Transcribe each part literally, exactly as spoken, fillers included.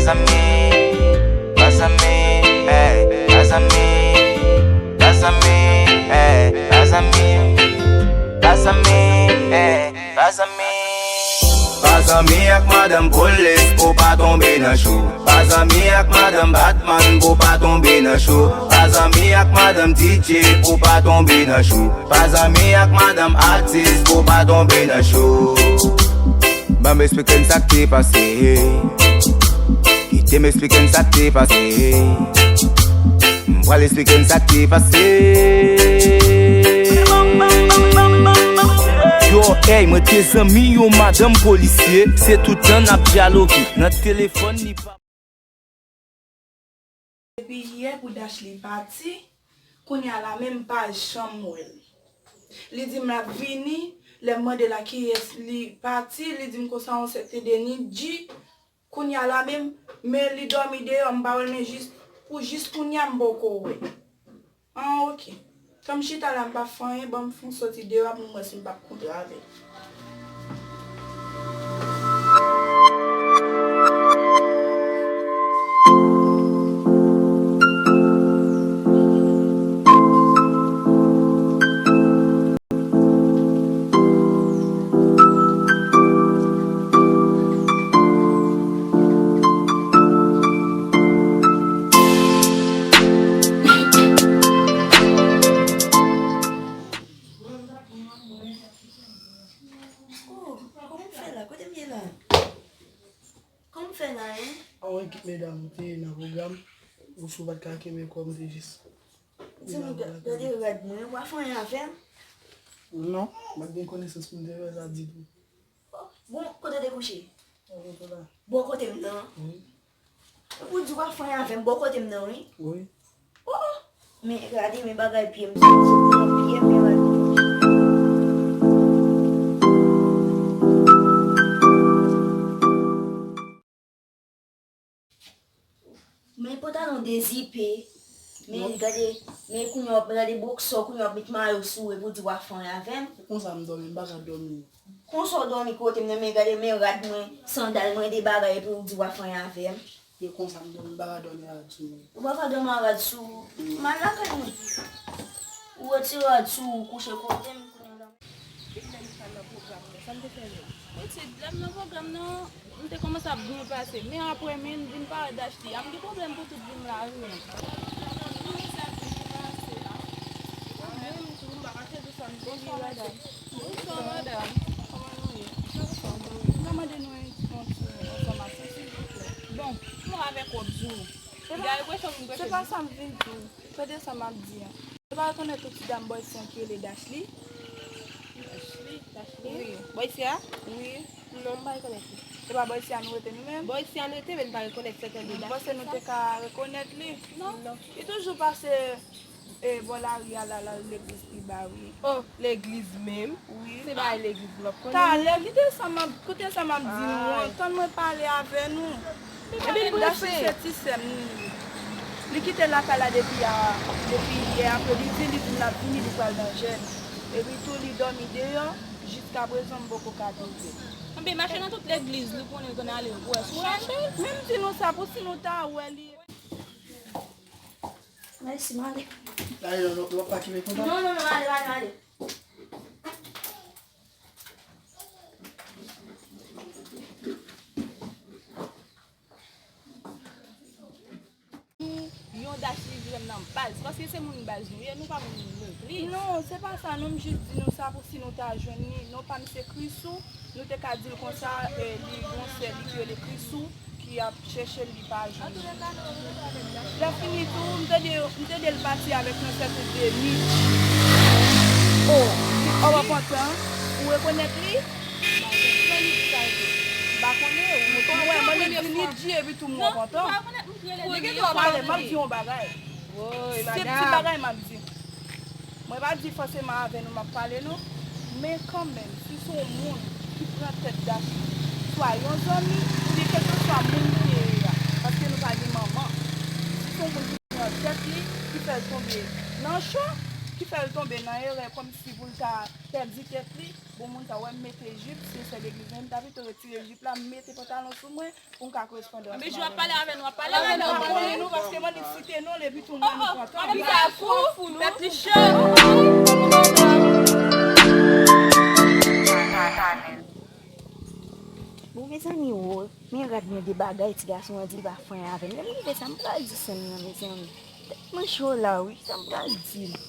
Zanmi, pa zanmi, ey, pa zanmi, pa zanmi, ey, pa zanmi, pa zanmi, ey, pa zanmi. Pa zanmi ak madanm polis pou w pa tonbe nan cho. Pa zanmi ak madanm batman pou w pa tonbe nan cho. Pa zanmi ak madanm D J pou w pa tonbe nan cho. Pa zanmi ak madanm atis pou w pa tonbe nan cho. Ban m esplike n sa k te pase. Kite m esplike n sa k te pase. M pral esplike n sa k te pase. Yo, ey, mwen te zanmi yon madanm polisye, se tout tan n ap dyaloge nan telefòn, li pa. Depi yè pou Dashley pati, kounye a la menm m pa janm wè l. Li di m l ap vini, lè m mande l a kiyès li pati, li di m konsa yon sèten Denis G. Kounye a la menm, men li dòmi deyò, m pa wè l, men jis, pou jis kounye a m poko wè. An, oke. Tan m chita la, m p ap fè anyen, ban m fon soti deyò a pou m wè si m p ap kontre avè l. Oh, kòman m fè la? Kote m ye la? Kòman m fè la, en? An, ekip medam, ou te nan pwogram, ou sou pa t ka kenbe kò, m te jis. Di m, ga-, gade rad mwen, w pa fè anyen avè m? Non, m pa t gen konesans pou m te fè sa ditou. Oh, bon, kote w te kouche? Bò kote m nan. Wi. Epi w di w ap fè anyen avè m bò kote m nan, wi. Wi. Oh! Men gade, men bagay pye m soti nan pye m, men gade. Men pantalon dezipe, men gade, men kounye a w ap gade boksè, kounye a w ap met mayo sou ou epi w di w ap fè anyen avè m. Konsa m dòmi, m pa ka dòmi. Konsa w dòmi kote m nan, men gade, men rad mwen, sandal mwen, de bagay, epi w di w ap fè anyen avè m. E konsa m dòmi, m pa ka dòmi a rad sou mwen. Ou pa ka dòmi a rad sou ou? M al lakay mwen. Ou retire rad sou ou, kouche kote m, kounye a la. Ki lè m pral nan pwogram nan? Sa m te fè menm? Pitit, lè m nan pwogram nan, m te kòmanse ap byen pase. Men apre, men m vin pa wè Dashley a. M gen pwoblèm pou tout vi m la, wi, menm. Ou menm tou, m pa ka chèche sa m te fè. Bonswa, madanm. Bonswa, madanm. Kòman nou ye? Anfòm. M ka mande nou yon ti, yon ti enfòmasyon, silvouplè? Bon, m wè avèk w ap di w. Se pa, se pa sa m vin di w. Tande sa m ap di a. Ou pa rekonèt yon ti dam Bòysi an ki rele Dashley? Dashley? Dashley? Wi. Bòysi a? Wi. Non, m pa rekonèt li. Se pa Bòysi a nou rete nou menm? Bòysi a nou rete, men m pa rekonèt sèten de Dashley sa. M panse nou te ka rekonèt li. Non. Non. Li toujou pase E bò lari a la, l al legliz pi ba, wi. Oh, legliz menm? Wi. Se bagay legliz m ap konnen. Talè, kite sa m ap, koute sa m ap di nou an. Tann mwen pale avè nou. Ebyen, Dashley se ti sè m li ye. Li kite lakay la depi a, depi yè, apre li di, li di l ap vini, li pral nan jèn. Epi tou, li dòmi deyò, jiskaprezan m poko ka twouve l. Ebyen, mache nan tout legliz, li konnen l konn ale, ou wè si w chache l. Men m di nou sa pou si nou ta wè li. Mèsi, m ale. Ale, non, non, w ap pa kenbe kontak? Non, non, non, ale, ale, ale. Yon Dashley jwenn nan baz, paske se moun baz nou ye, nou pa moun legliz. Non, se pa sa, non, m jis di nou sa pou si nou ta jwenn li, non pa m se Krisou, nou te ka di l konsa, e, li gon sè li ki rele Krisou, ki ap chèche l, li pa jwenn li. Lè fini tou, m tande, m tande l pati avèk yon sèten Denis. Oh, oh, w ap antann, ou rekonèt li? M pa konnen, ou wè, mwen di Nidji epi tou m w ap antann. Ou gentan pale, m ap di yon bagay. Se ti bagay m ap di. Mwen pa di fòseman avè nou m ap pale non, men kanmenm, si se yon moun ki pran tèt Dashley, swa yon zanmi, oubyen kèlkeswa moun li ye a, paske nou pa gen manman, si se yon moun ki pran tèt li, ki fè l tonbe nan cho, Ki fè l tonbe nan erè kòmsi pou l ta pèdi tèt li. Bon, moun sa wè m mete jip, se sè legliz mwen, m ta pito retire jip la, m mete pantalon sou mwen pou m ka korespondan. Anben, jou ap pale avè nou, ap pale avè nou, ap pale avè nou, paske m annik site non l epi tou mwen nou kontan. Anben, sa fou, fou, nou. Tèt li cho. Bon, mezanmi, wo, men rad mwen de bagay, ti gason an di l pa frenyen avè m. Lè m rive sa, m pral di sè m nan, mezanmi. Tèt mwen cho la, wi, sa m pral di l.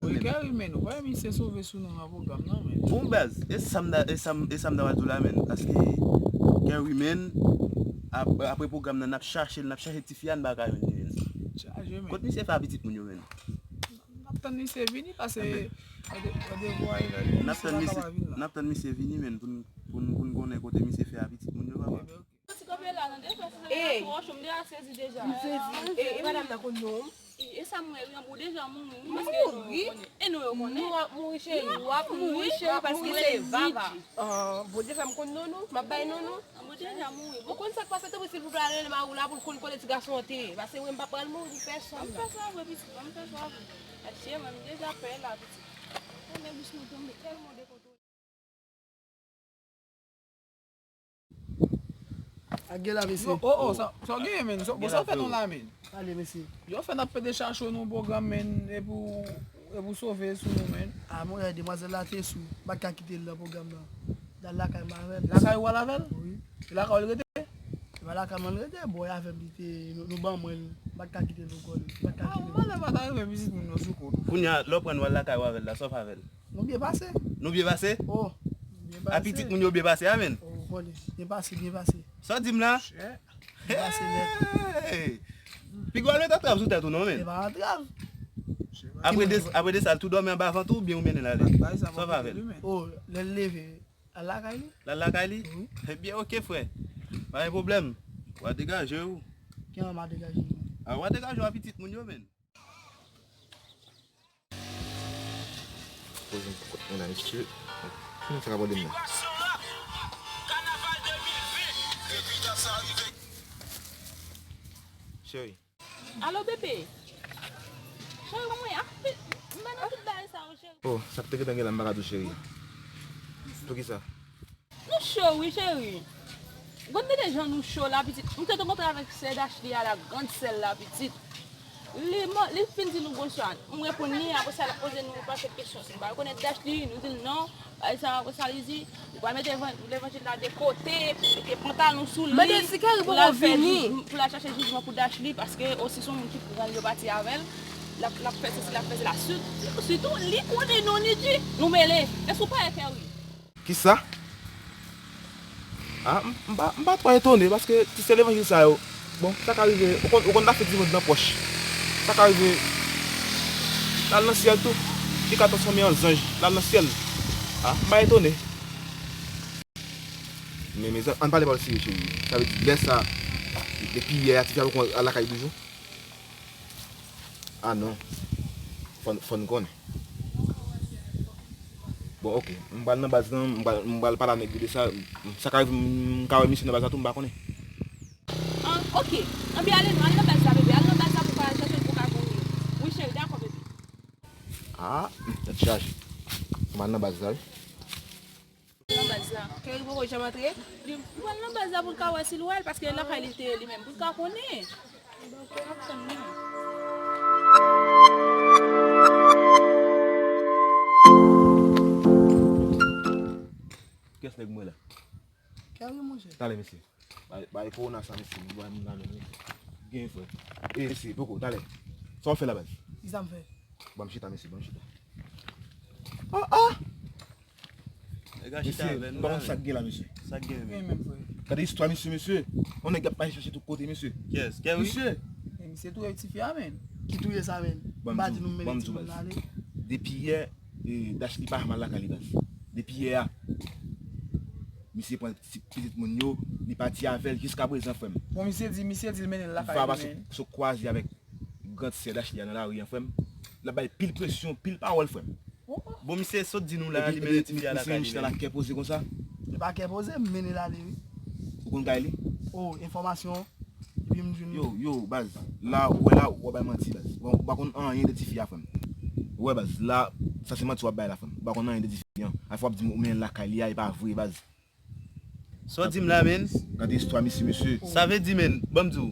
Wi, Kerry, men, ou pa wè misye sove sou nou nan pwogram nan, men. Bon, baz, e sa m ta, e sa m, e sa m ta pral di w la, men. Paske Kerry, men, ap-, apre pwogram nan, n ap chache l, n ap chache tifi a, n pa ka jwenn li, men. Chaje, men. Kot misye fè a pitit moun yo, men? N ap tann misye vini, pase randevwa a, n ap tann misye, n ap tann misye vini, men, pou n, pou n, pou n konnen kote misye fè a pitit moun yo, papa. Ti kanpe la, nan defans, sa twò cho, m deja sezi deja. M sezi. E, e madanm nan konn non m? E, e sa m wè, wi, anben ou deja mouri, wi, paske non yo konnen. E non yo konnen. Nou ap mouri, cheri. Nou ap mouri, cheri, paske se vava. Ah, Bondye fè m konn non nou, m ap bay non nou. Anben ou deja mouri. Ou konn sa k pase, tanpri, silvouplè, ale rele mari w la pou l konn kote ti gason an te ye. Paske mwen, m pa pral mouri pou pèsonn. Ban m fè sa vre, pitit, ban m fè sa vre. Adje, mwen, m deja pè la, pitit. Konnen bouch mwen tonbe tèlman dekontwole. Ak gen la, mesye. Yo, oh, oh, sa, sa w genyen, men? Sa, bon, sa w fè nou la, men? Ale, mesye. Yo fè n ap pede chache w nan pwogram, men, epi w, epi w sove sou nou, men. A, monchè, demwazèl la te sou. M pa t ka kite l nan pwogram nan. L al lakay mwen avè l. Lakay ou al avè l? Wi. E lakay ou l rete? Se pa lakay mwen l rete, bòy avè m li te, nou, nou ban mwen l. M pa t ka kite l ankò, m pa t ka kite l. A, ou malè pa ta rive pitit moun nan sou kont. Kounye a, lè w pran n, w al lakay ou avè l la, sa w fè avè l? Nou byen pase. Nou byen pase? Oh, nou byen pase. A pitit moun yo byen pase a, men? Oh, ou konnen. Byen pase, byen pase. Sa w di m la? Byen pase nèt. Hey! Piga w al met antrav sou tèt ou non, men. Se pa antrav. Apre de, apre de sa, l tou dòmi anba vant ou, oubyen ou mennen l ale? Sa w fè avè l? Oh, lè l leve, al lakay li. L al lakay li? Wi. Ebyen, oke, frè. Pa gen pwoblèm. W a degaje w. Kijan m a degaje m? A, w a degaje w a pitit moun yo, men. Poze m pou kont mwen la, mesye. Ki moun sa k ap rele m la? Cheri. Alo, bebe. Cheri, mwen, ah, m pa nan tout bagay sa yo, cheri. Oh, sa k te gentan gen la, m pa ka di w cheri. Poukisa? Nou cho wi, cheri. Gad de jan nou cho la, pitit. M te rankontre avèk sè Dashley a la, grand sè l la, pitit. Li, li fin di nou bonswa. M reponn li, apre sa, l ap poze nou yon pakèt kesyon. Si nou pa rekonèt Dashley, nou di l non. Bagay sa, apre sa, li di, nou pral mete levanjil la de kote, mete pantalon sou li, pou l al fè jij-, pou l al chache jijman pou Dashley, paske osi se yon moun ki pran l, yo pati avè l. L ap, l ap fè sesi, l ap fè sela. Sitou, sitou, li konnen non, li di, nou mele. Èske w pa wè, Kerry? Kisa? A, m, m pa, m pa twò etone, paske ti sè levanjil sa yo, bon, sa ka rive, ou konn, ou konn lafet di moun nan pwòch. Sa ka rive, l al nan syèl tou. Li ka transfòme an zanj, l al nan syèl. A, m pa etone. Men, mezanmi, ann pale pawòl serye, cheri. Sa vle di, lè sa, depi yè a, tifi a poko al lakay toujou? A non. Fò n, fò n konnen. Bon, oke. M pral nan baz lan, m pral, m pral pale a nèg yo de sa. Sa ka rive m, m ka wè misye nan baz la tou, m pa konnen. An, oke. Anben ale non, ale nan baz la, bebe. Ale nan baz la pou w ka chèche l pou w ka konnen. Wi, cheri, dakò, bebe. A, tèt chaje. M al nan baz la, wi. Nan baz la. Kerry poko janm antre. Li pral nan baz la pou l ka wè si l wè l, paske lakay li te ye li menm, pou l ka konnen. Kiyès nèg mwen la? Kerry, monchè. Talè, mesye. Bay, bay kowona sa, mesye. Li ba nou la menm, mesye. Gen frè. E, mesye, poko, talè. Sa w fè la, baz? Kisa m fè? Ban m chita, mesye, ban m chita. Ah, ah! Mesye, m pa konn sa k gen la, mesye. Sa k gen, men? Gade istwa misye, mesye. Yon nèg ap mache chache tout kote, mesye. Kiyès? Kerry? Mesye. Men misye touye tifi a, men. Ki touye sa, men? M pa di nou mennen timoun nan ale. Depi yè, e, Dashley pa janm al lakay li, baz. Depi yè a, misye pran ti pitit moun yo, li pati avè l jiskaprezan, frè m. Bon, misye di, misye di l mennen l lakay li, men. Vava sot kwaze avèk grand sè Dashley a nan lari a, frè m. L ap bay pil presyon, pil pawòl, frè m. Bon, misye sot di nou la, li mennen tifi a lakay li, men. Misye la kè poze konsa. Li pa kè poze, m mennen l ale, wi. Ou konn kay li? Oh, enfòmasyon. Epi m jwenn. Yo, yo, baz. La, ou wè la, ou ap bay manti, baz. Ou pa konn anyen de tifi a, frè m. Ou wè, baz, la, sa se manti w ap bay la, frè m. Ou pa konn anyen de tifi an. Afè w ap di m ou mennen l lakay li a, e pa vre, baz. Sa w di m la, menn? Gade istwa misye, mesye. Sa vle di, menn, ban m di w,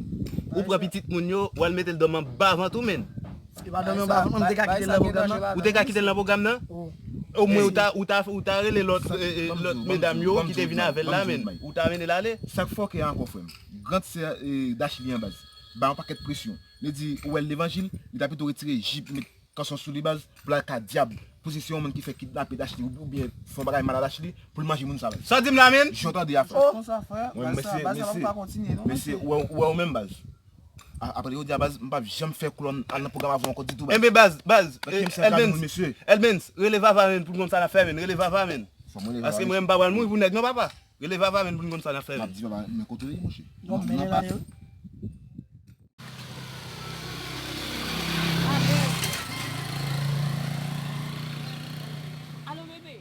ou pran pitit moun yo, w al mete l dòmi anba vant ou, menn. E pa dòmi anba vant mwen, m te ka kite l nan pwogram nan. Ou te ka kite l nan pwogram nan? Omwen ou ta, ou ta, ou ta rele lòt, lòt medam yo ki te vin avè l la, menn. Ou ta mennen l ale. Sa k fòkè a ankò, frè m. Grandsè Dachli an, baz, bay yon pakèt presyon. Li di ou wè l levanjil, li ta pito retire jip, met kanson sou li, baz, pou l al ka dyab. Pou si se yon moun ki fè kidnape Dachli oubyen fè yon bagay mal a Dachli, pou l manje moun sa, baz. Sa w di m la, menn? Jan w tande a, frè. Konsa, frè. Baz, sa, baz, sa pa kontinye, non, mesye. Ou wè ou menm, baz. Apre jodi a, baz, m p ap janm fè klòn al nan pwogram avè w ankò ditou, baz. Enben, baz, baz, Elmens, Elmens, rele Vava, menn, pou n konn sa n ap fè, menn. Rele Vava, menn. Paske mwen, m pa pral mouri pou nèg, non, papa. Rele Vava, menn, pou n konn sa n ap fè, menn. M ap di Vava, men kote w ye, monchè? Bon, mennen l ale, wi. Alo, bebe.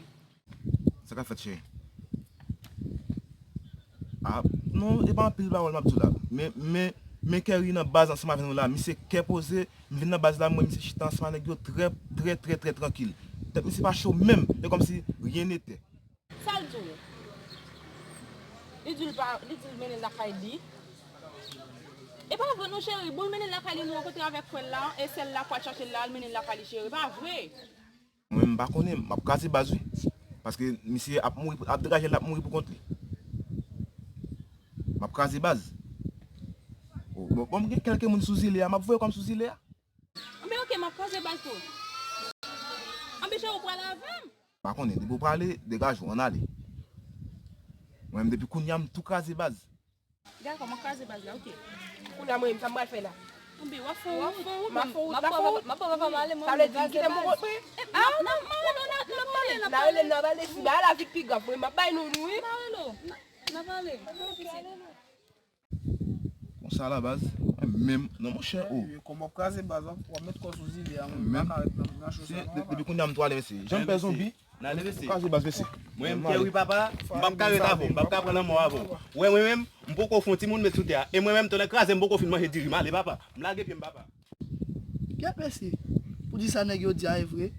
Sa k ap fèt, cheri? Ah, non, e pa anpil pawòl m ap di w la. Men, men, men Kerry nan baz ansanm avè nou la. Misye kè poze, m vin nan baz la, m wè misye chita ansanm a nèg yo trè, trè, trè, trè trankil. Tèt misye pa cho menm. E kòmsi rien n'était. Sa l di w? Li di l pa, li di l mennen l lakay li. E pa vre non cheri, bon l mennen l lakay li, nou rankontre avèk frè l la, e sè l la pral chache l la, l mennen l lakay li cheri, e pa vre. Mwen menm m pa konnen, m ap kraze baz wi. Paske misye ap mouri, ap degaje l, l ap mouri pou kont li. M ap kraze baz. Bon, m gen kèlke moun sou zile a, m ap voye kò m sou zile a. Anben oke, m ap kraze baz tou. Anben cheri, ou pral avè m? M pa konnen, depi w prale, degaje w, ann ale. Mwen menm depi kounye a m tou kraze baz. Dakò, m ap kraze baz la, oke. Kounye a mwen menm, sa m pral fè la? Anben w ap fè yon wout. M ap fè yon wout, m ap fè yon wout. M ap pran papa m ale mwen menm. Sa vle di m kite m pou kont mwen? N ap mare l, n ap pale, n ap pale. N a rele m, n a pale, si bagay la vin pi grav, mwen m ap bay nou nou wi. N a rele w, n a pale. Konsa la baz, mwen menm, non monchè, oh. Kòm w ap kraze baz, w ap met kò w sou zile a, mwen m pa ka ret nan cho sa non. Depi kounye a m tou ale mesye. Jan m pè zonbi, m kraze baz mesye. Mwen menm Kerry papa, m p ap ka ret avè w, m p ap ka pran lanmò avè w. Ou wè mwen menm, m poko fè yon timoun met sou tè a. E mwen menm, tonnè kraze m, m poko fin manje diri m ale papa. M lage pye m papa. Kèt mesye, pou di sa nèg yo di a e vre.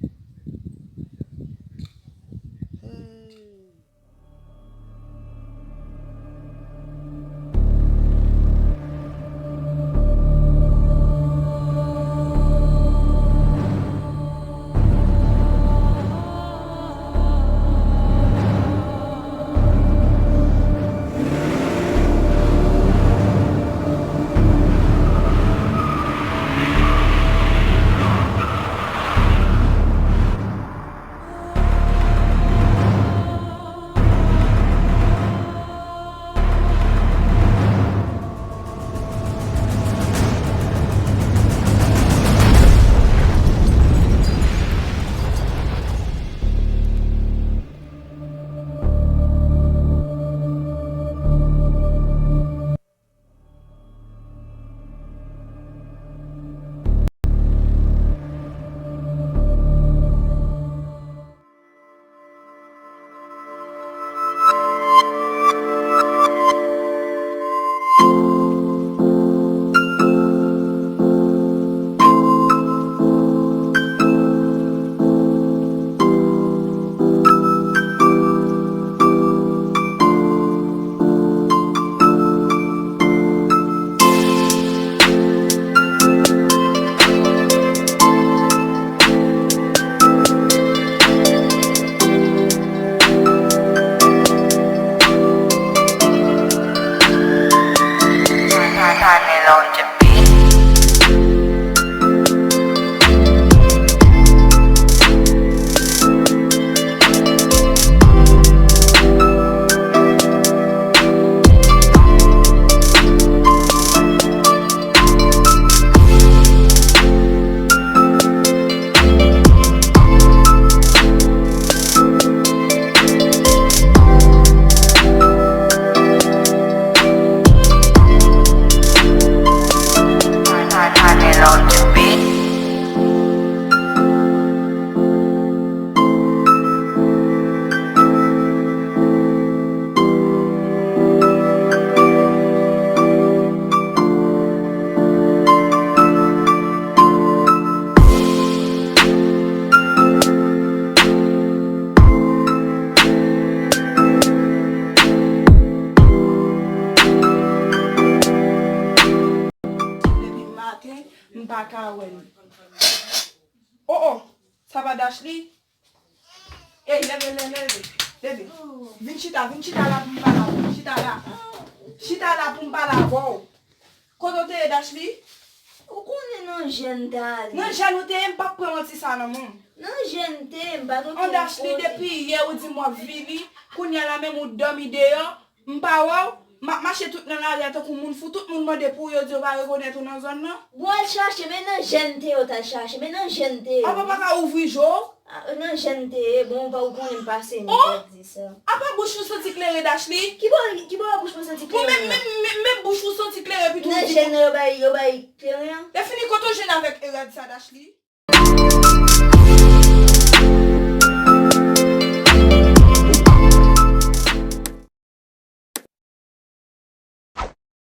Pa ka wè l. Oh, oh, sa pa Dashley? Ey, leve, leve, leve, leve. Vin chita, vin chita la pou m pale avè w. Chita la. Chita la pou m pale avè w. Kote w te ye, Dashley? Ou konnen nan jèn ta ale. Nan jèn ou te ye, m p ap pran manti sa nan men w. Nan jèn te ye, m pa t An Dashley, depi yè ou di m w ap vini, kounye a la menm ou dòmi deyò, m pa wè w, m ap mache tout nan lari a tankou moun fou, tout moun mande pou ou, yo di yo pa rekonèt ou nan zòn nan. Bon, al chache, men nan jèn te ye, w t al chache, men nan jèn te ye. Apa pa ka ouvri je w? Ah, nan jèn te ye, bon, ou pa ou konnen m pase, m pa di sa. Apa bouch ou santi klere, Dashley? Ki bò, ki bò bouch mwen santi Bon, klere men, nan? men, men, men bouch ou santi klere, epi tou Nan ou di jèn nan yo bay, yo bay klere an? Lefini, kote w jwenn avèk erad sa, Dashley?